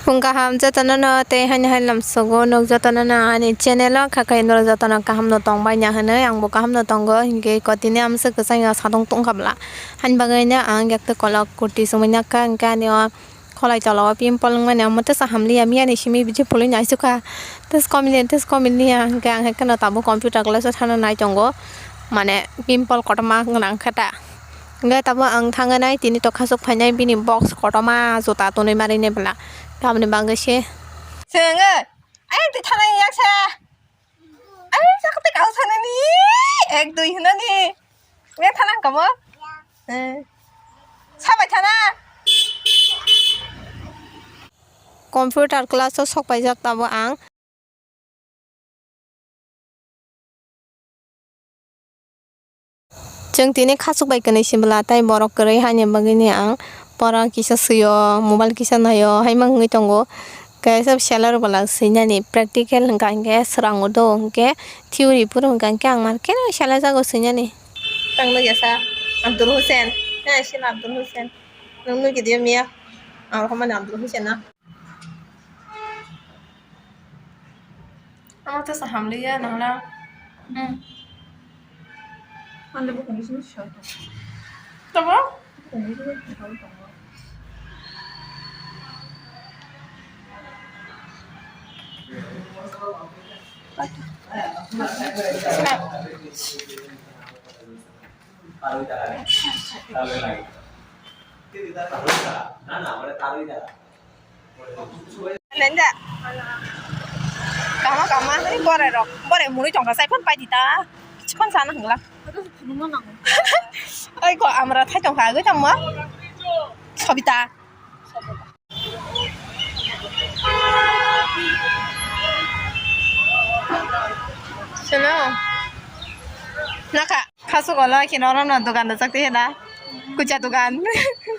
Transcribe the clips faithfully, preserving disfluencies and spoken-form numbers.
Phung kaham jotono no tei haini hai lamsogo nuk jotono no ani channel o kha khe norok jotono kaham no tong bai ya hinwi ang bo kaham no tongo, hinkhe kotini amswk kwchang ya satung tong kha bwla, haini bagwi no ang yak twi kolok kurti chumui nakha, hinkhe ani o kholai tola o pimple wngmani omo tesa hamliya, miyani simi biji pului naisukha, tes komiliya tes komiliya, hinkhe ang hai kheno tabuk computer class o thangna nai tongo, mane pimple kotorma gwnang khe ta. Hingke tabuk ang thangnai tini to khasuk phainai bini box kotorma juta tonwi marinai bwla. Tamoni bagwi se. Sengwi, ai twi thanai yak sa. Ai sakte kau sanani. Ek dui hinani. Nge thanang kamo? Eh. Sabai thana. Computer class o sok paijak tabuk ang. Chwng tini khasuk bai kwnwi si bwla, tei borok kwrwi haini bagwini ang pora kisa swi-o, mobile kisa nai-o, hai ma wngwi tongo. Kaisa seller bwla swinani practical hwnkha hinkhe swrango do, hinkhe theory phuru hwnkha hinkhe ang mar khe no selaijago swinani. Tang nukya sa Abdul Hussein, he sila Abdul Hussein, nwng nukya diya miya, ang rohormani Abdul Hussein na. Amo tesa hamliya nangla. Hmm. Ande bo kondisini soi. Tabo? Nenda. Kama kama ni bore rok. Bore muri tongka sai phone pai dita. Phone sana hangla. Ai ko amra thai tongka agoi tangma. Sobita. Sino. Naka. Khasuk olo khe norok no dogan rijak twi hena. Kucha dogan.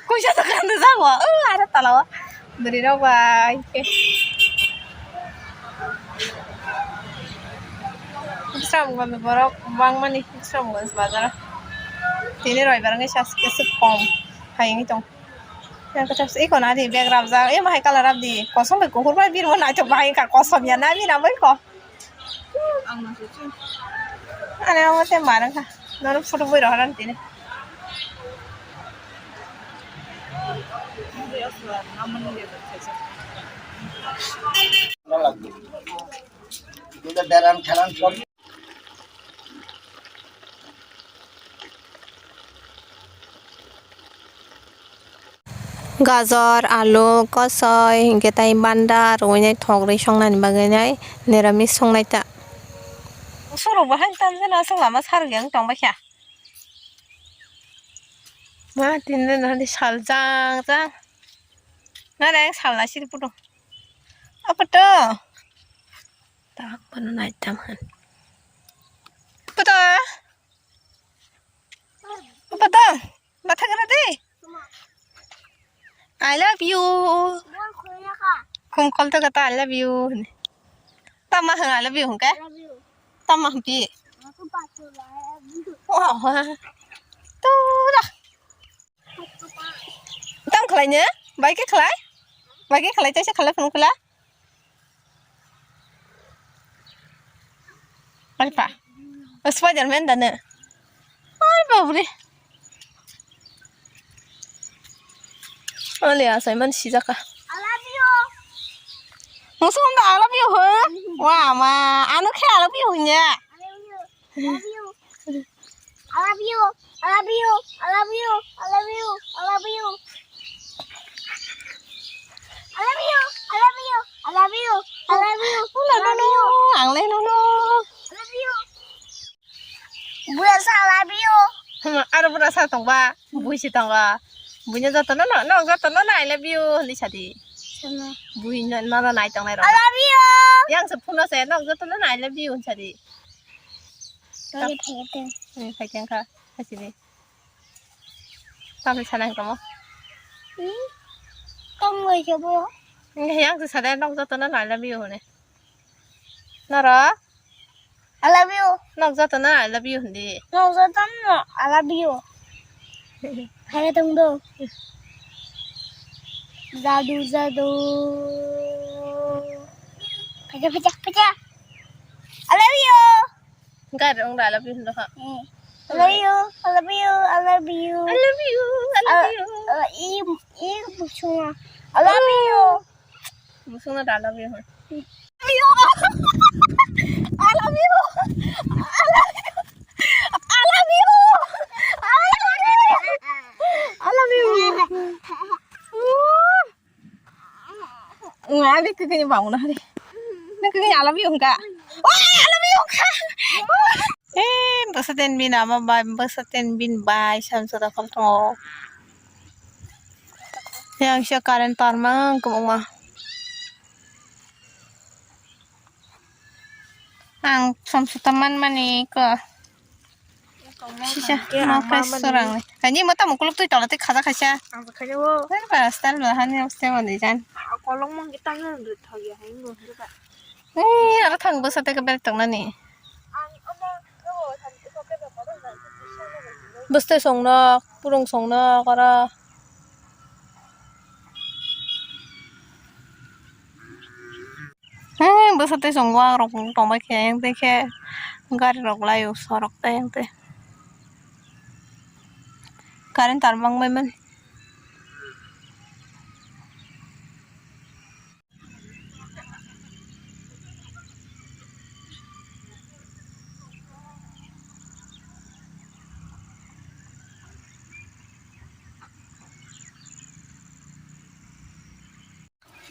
Kucha dogan rijak bo. O, aro tola o. Bwrwi rok bai khe. Bisramganj borok bangmani Bisramganj bazar o. Tini roibar wngwi sa aswk kom hai wngwi tong. Yang khe iko nadi bag rabjak. E, ma hai colour rabdi. Kosom bai kuphur bai birmo naithok bahai wngkha. Kosom ya na bina bai ko. Ang no se chu. Ani amo se mar wngkha. Nono photo bui rohor ani tini. Beran kharan sob. Gajor, alu, kosoi, hinkhe tai banda rwui nai thok rwi songnani bagwi nai niramis songnai ta. Surok bo hai tamjani aswk lama sarok yang tongbaikha. Ma tini nahadi sal jang jang. Nare sal naisiri puto. Apato. Tak bono naitam han. Puto. Apa to? Matha kena de. I love you. Khum kol to kata I love you. Tama hang I love you hang ke? Tama hang pi. Wah, wah. Tu dah. Tam khlai ne? Bai ke khlai? Bai ke khlai taisa khlai phung khlai. Alpha. O Spider-Man da ne? Ai, babre. Ole, asai man sijaka. I love you. Musu honda, I love you, huh? Wa, ma, ano khe I love you, nya. I love you. I love you. I love you. I love you. I love you. I love you. I love you. I love you. I love you. I love you. I love you. Ang le no no. I love you. Buya sa I love you. Aro bura sa tong ba. Bui si tong ba. Buino joto no no. No joto no no I love you. Ni sadi. Buino no no nai tong nai ro. I love you. Yang se phuno se no joto no no I love you sadi. Lagi thai teng. Thai teng kha. Hasini. Tamni sana hingkamo. Hmm? Tongoi khe bo. Yang se sada nok joto no I love you hone. Noro? I love you. Nok joto no I love you hindi. Nok joto no I love you. Hai tong do. Jadu, jadu. Phaja, phaja, phaja. I love you. Gari rong da I love you hwnda kha. Eh. I love you, I love you, I love you. I love you, I love you. I, I, i, i, buchunga. I love you. Buchunga da I love you hwn. I love you. I love you. I love you. I love you. I love you. I love you. Wah, ini kagini bangun hari. Ini kagini I love you hwnka. Wah, I love you hwnka. Eh, bwsa ten bin ama bai, bwsa ten bin bai, samsa da phal tongo. Yang sha current tar mang, kumang ma. Ang samsa ta man mani ko. Sisa, ma fresh sorang ni. Ani mo tamo kuluk twi tola tei khaja khaisa. Ang khaja o. Ber ba style ba hani style ni jan. Kolong mong kita ngi ri thagi hai ngo ri ba. Eh, aro thang bwsa tei ka ber tong nani. Bwstai song nok, purung song nok aro. He, bwsa tei chwng wak rok tongbai khe, ayang tei khe gari rok lai o, sorok tei ayang tei current tar bang bai mani.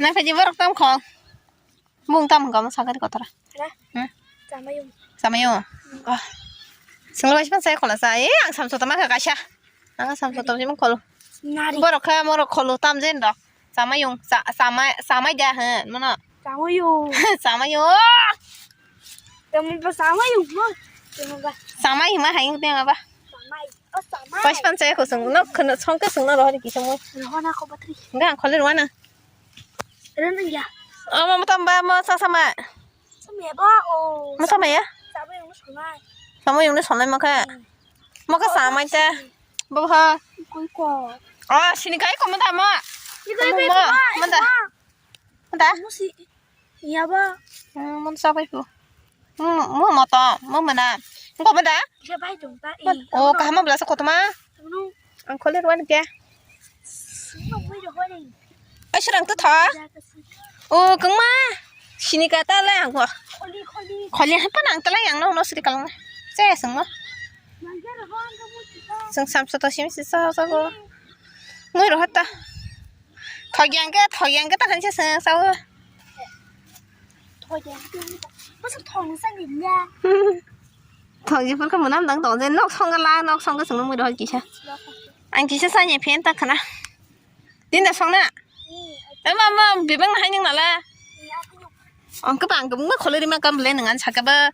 Nang khaji borok tam kho. Bung tam hwnkha omo sakari kotora. Ra. Hmm? Chamayo. Chamayo. Ah. Senglo bai sipan sai khola sa. Eh, ang samso tama kha kaisa. Ang samso tama sipan kholo. Nari. Borok kha morok kholo tam jen rok. Chamayo. Sa-, samai, samai da he. Mono. Chamayo. Chamayo. Tamo ba chamayo mo. Tamo ba. Samai hima hai teng ba. Samai. Oh, samai. Bai sipan sai kho sung. No, khono song khe sung no rohori ki sung. Rohona ko batri. Ga khole rohana. Rana ya. Ama mo tamba mo sa sama. Sama ya ba o. Mo sama ya? Sama yung sama. Sama yung sama mo kha. Hmm. Mo kha sama ta. Bo ha. Koi ko. Ah, sini kai ko mo ta mo. Ni kai mo. Mo ta. Mo ta. Mo si. Ya ba. Hmm, mo sa pai ko. Hmm, mo mo ta. Mo mana. Ko mo ta. Ya bai dong ta. Oh, kaham bla sa ko tama. Ang khole rohana kya. Ai, sirang tu tha. O, kengma. Sini kata le ang ko. Kholi, kholi. Kholi apa nang tala yang no, no sri kalang. Saya sengma. Seng samsa to simi sisa sa ko. Ngoi rohata. Thogyang ke, thogyang ke ta hanse seng sa ko. Thogyang ke. Masa thong sa ni ya. Thogi pun ka munam dang tong je nok song la, nok song ka seng ngoi rohal kisa. Ang kisa sa ni phen ta khana. Din da song na. Ema ma bibang na hai ning nala. Ang ka bang ka ma khole ri ma kam le nang an sa ka ba.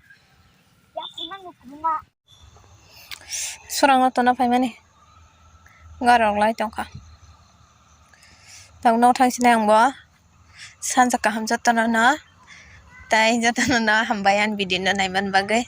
Surang no tona phai mani. Garok lai tong kha. Tang no thang sini ang bo. Sanja kaham jotono no. Tai jotono no hambai ang video no naiman bagwi.